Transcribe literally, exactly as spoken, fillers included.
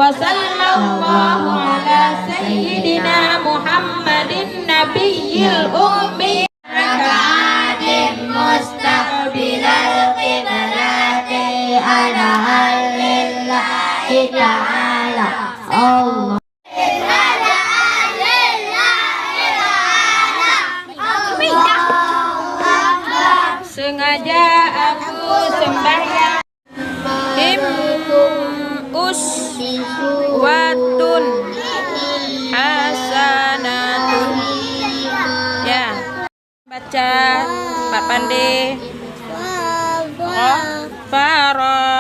Wa sallallahu ala sayyidina Muhammadin nabiyil ummi. Rakaatin mustaqbilal qiblati adhan lillahi ta'ala. Allah. Sengaja aku sembahyang. Him uswatun hasanatun. Ya. Baca, Pak Pande. Ghafara.